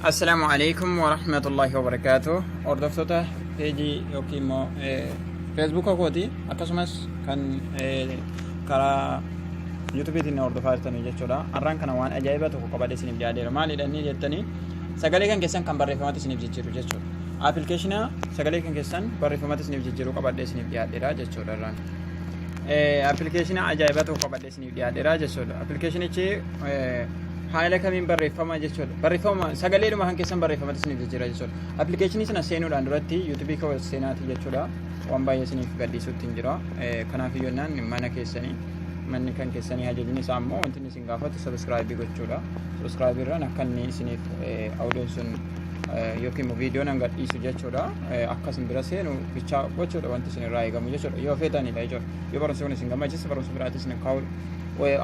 Assalaamu alaikum warahmatullahi wabarakaatu. Hordoftoota peejii yookiin immoo feesbuuka kooti, akkasumas kan karaa yuutuubiitiin hordofaa jirtanii jechuudha. Har'aan kana waan ajaa'iba tokko qabadee isiniif dhiyaateera. Maalidha inni jettanii, sagalee kan keessan kan barreeffamatti isiniif jijjiiru jechuudha. Appilikeeshina sagalee kan keessan barreeffamatti isiniif jijjiiru qabadhee isiniif dhiyaateera jechuudha har'aan. Appilikeeshina ajaa'iba tokko qabadhee isiniif dhiyaateera jechuudha. Appilikeeshinichi haala kamiin barreeffama jechuudha. Barreeffama sagaleedhuma kan keessan barreeffamatti isiniif jijjiira jechuudha. Appilikeeshinii sana seenuudhaan duratti yuutuubii koo seenaati jechuudha. Waan baay'ee isiniif gadhiisuutti hin jira. Kanaaf iyyuu jennaan mana keessanii, manni kan keessanii, ajajni isaa immoo wanti inni isin gaafatu subscribe gochuudha. Subscribe irraan akka inni isiniif audiyoon sun yookiin immoo viidiyoon an gadhiisu jechuudha. Akka isin bira seenu bichaa gochuudha wanti isin irraa eegamu jechuudha. Yoo feetanidha jechuudha. Yoo barumsi kun isin gammachiise, barumsa biraatis isin kaa'u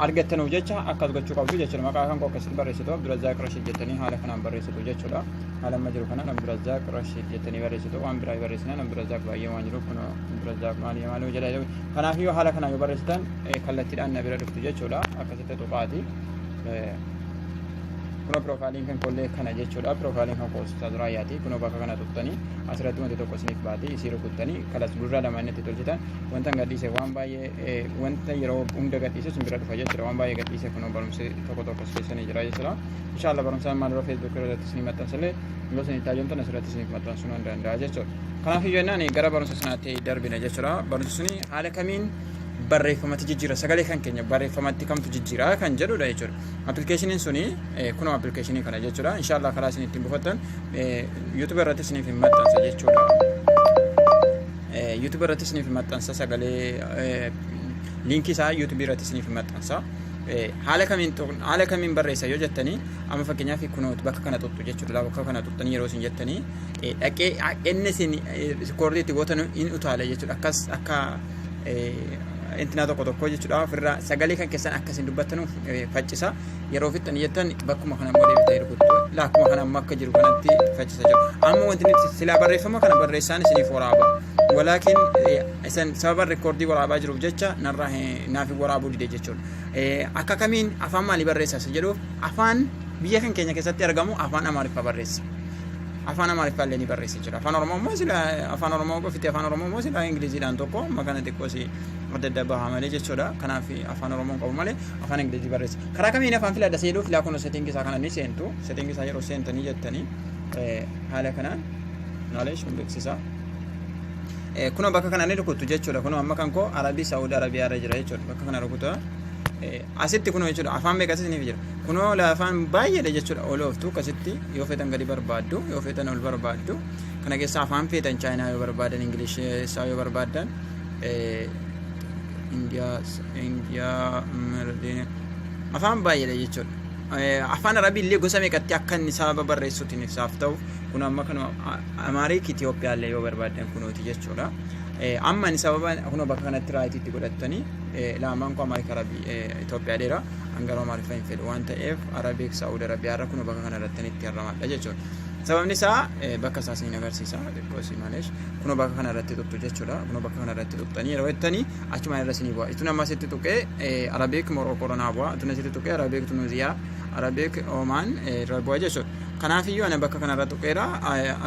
argattanuuf jecha akkas gochuu qabdu jechuudha. Maqaa kan koo akkasitti barreessitu, Abdurazaaq Rashid jettanii haala kanaan barreessitu jechuudha. Haala amma jiru kanaan Abdurazaaq Rashid jettanii barreessitu. Waan biraa barreessinaan Abdurazaaq baay'ee waan jiruuf, kun Abdurazaaq maali maali jedha. Kanaaf yoo haala kanaan yoo barreessitan, kallattiidhaan na bira dhuftu jechuudha. Akkasitti tuqaati. Kunoo piroofaayiliin kan kollee kana jechuudha. Piroofaayiliin kan koo Ustaaz Raayyaati. Kunoo bakka kana tuqxanii asirratti wanti tokko isiniif baati. Isii rukuttanii kalas gurra lama inni itti tolchitan, wanta gadhiise waan baay'ee, wanta yeroo hunda gadhiise sun bira dhufa jechuudha. Waan baay'ee gadhiise, kunoo barumsi tokko tokko keessanii jira jechuudha. Inshallah barumsaan maal dura Facebook irratti isinii maxxansallee, yoo isin itti haajomtan asirratti isiniif maxxansuu nan danda'a jechuudha. Kanaaf iyyuu jennaan gara barumsa sanaatti darbina jechuudha. Barumsi suni haala kamiin barreeffamatti jijjiira, sagalee kan keenya barreeffamatti kamtu jijjiira kan jedhudha jechuudha. Appilikeeshiniin suni kunoo appilikeeshinii kana jechuudha. Inshallah karaa isin ittiin buufattan YouTube irratti isiniif hin maxxansa jechuudha. YouTube irratti isiniif hin maxxansa, sagalee liinkii isaa YouTube irratti isiniif hin maxxansa. Haala kamiin barreessa yoo jettanii, amma fakkeenyaaf kunoo bakka kana xuxxu jechuudha. Bakka kana xuxxanii yeroo isin jettanii, dhaqee inni isin record itti gootan in utaala jechuudha. Akkas akka intinaa tokko tokko jechuudha. Ofirraa sagalee kan keessan akka isin dubbattanuuf faccisa. Yeroo fixxanii jettan, bakkuma kana immoo deebitanii rukuttu. Lakkuma kana amma akka jiru kanatti faccisa jiru. Amma wanti nuti silaa barreeffama kana barreessaan isiniif waraaba. Walaakin isin sababa record waraabaa jiruuf jecha narraa naaf waraabuu dide jechuudha. Akka kamiin afaan maalii barreessa isa jedhuuf, afaan biyya kan keenya keessatti argamu afaan Amaariffaa barreessa. Afaan Amaariffaa illee ni barreessa jechuudha. Afaan Oromoo immoo sila afaan Oromoo qofti, afaan Oromoo immoo sila Ingiliziidhaan tokko amma kana xiqqoo si adda adda baha malee jechuudha. Kanaaf afaan Oromoo qabu malee afaan Ingilizii barreessa. Karaa kamiin afaan filadha seeduu filaa, kun setting isaa kana ni seentu. Setting isaa yeroo seentanii jettanii, haala kanaan maaleesh kun beeksisa. Kunoo bakka kana ni rukuttu jechuudha. Kunoo amma kan koo Arabii Saa'ud Arabiyaa irra jira jechuudha. Bakka kana rukuta. Asitti kunoo jechuudha, afaan meeqas isiniif jira. Kunoo afaan baay'eedha jechuudha. Ol ooftu akkasitti, yoo feetan gadi barbaaddu, yoo feetan ol barbaaddu. Kana keessa afaan feetan, Chaayinaa yoo barbaadan, Ingilish isaa yoo barbaadan, Indiyaa, Indiyaa, afaan baay'eedha jechuudha. Afaan Arabii illee gosa meeqatti akka inni sababa barreessuutiin ibsaaf ta'u, kun amma kanuma Amharic Itoophiyaa illee yoo barbaadan kunooti jechuudha. Amma inni sababa kunoo bakka kanatti right itti godhattanii, laamaan koo Amharic Arabii Itoophiyaa dheera, hangaroo Amaariffaa hin fedhu waan ta'eef, Arabic Saa'ud Arabiyaa irra kunoo bakka kana irratti itti harramadha jechuudha. Sababni isaa bakka isaa isin agarsiisa xiqqoo isin maleesh, kunoo bakka kana irratti tuqxu jechuudha. Kunoo bakka kana irratti tuqxanii yeroo jettanii, achuma irra isinii bu'a. Itun amma asitti tuqee Arabic Morookoo irra naa bu'a. Itun asitti tuqee Arabic Tunuuziyaa, Arabic Omaan irra bu'a jechuudha. Kanaaf iyyuu ana bakka kanarra tuqeera,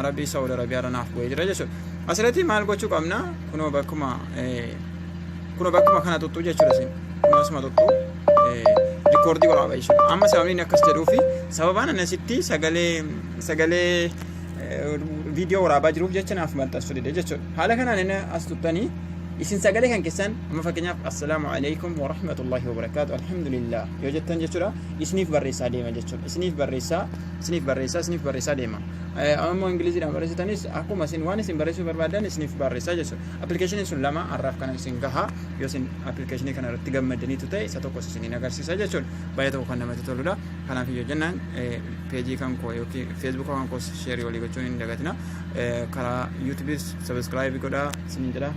Arabii Saa'ud Arabiyaa irra naaf bu'ee jira jechuudha. Asirratti maal gochuu qabna? Kunoo bakkuma kana tuqxu jechuudha isin. Kunoo asuma tuqxu, record waraaba jechuudha. Amma sababni inni akkas jedhuufi sababaan ani asitti sagalee viidiyoo waraabaa jiruuf jecha naaf maxxansuu dide jechuudha. Haala kanaan inni as tuqxanii isin sagalee kan keessan, amma fakkeenyaaf "Assalaamu alaikum wa rahmatullahi wa barakaatu, alhamdulillah" yoo jettan jechuudha, isiniif barreessaa deema jechuudha. Isiniif barreessaa, isiniif barreessaa, isiniif barreessaa deema. Ammoo Ingiliziidhaan barreessitanis akkuma isin waan isin barreessuu barbaadan isiniif barreessaa jechuudha. Appilikeeshiniin sun lama har'aaf kana isin gaha. Yoo isin appilikeeshinii kana irratti gammadaniitu ta'e, isa tokkos isiniin agarsiisa jechuudha. Baay'ee tokko kan namatti toludha. Kanaaf iyyuu jennaan peejii kan koo yookiin feesbuuka kan koo share walii gochuun hin dagatina. Karaa yuutuubiis subscribe godhaa isiniin jedha.